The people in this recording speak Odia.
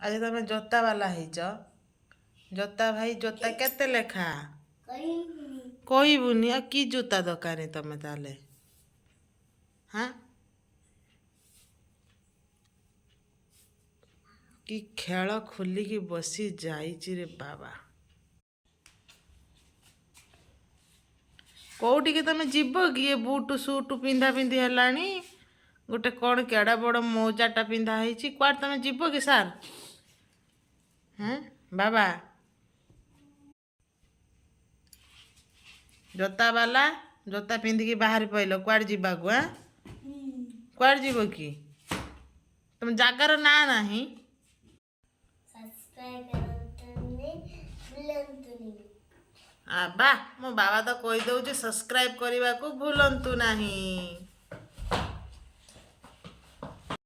ଆଜି ତମେ ଜୋତା ବାଲା ହେଇଛ। ଜୋତା ଭାଇ, ଜୋତା କେତେ ଲେଖା? କହିବୁନି? ଆଉ କି ଜୋତା ଦୋକାନୀ ତମେ ତାହେଲେ? ହାଁ, କି ଖେଳ ଖୋଲିକି ବସି ଯାଇଛି ରେ ବାବା। କୋଉଠିକି ତମେ ଯିବ କି? ଏ ବୁଟ ସୁଟ ପିନ୍ଧା ପିନ୍ଧି ହେଲାଣି, ଗୋଟେ କ'ଣ କେଡ଼ା ବଡ଼ ମୋଜାଟା ପିନ୍ଧା ହେଇଛି। କୁଆଡ଼େ ତମେ ଯିବ କି ସାର୍? ହଁ ବାବା, ଜୋତା ବାଲା ଜୋତା ପିନ୍ଧିକି ବାହାରି ପଇଲ କୁଆଡ଼େ ଯିବାକୁ? ଆଁ, କୁଆଡ଼େ ଯିବ କି? ତମ ଜାଗାର ନାଁ ନାହିଁ। ଆ ବା, ମୋ ବାବା ତ କହିଦେଉଛି ସବସ୍କ୍ରାଇବ୍ କରିବାକୁ ଭୁଲନ୍ତୁ ନାହିଁ।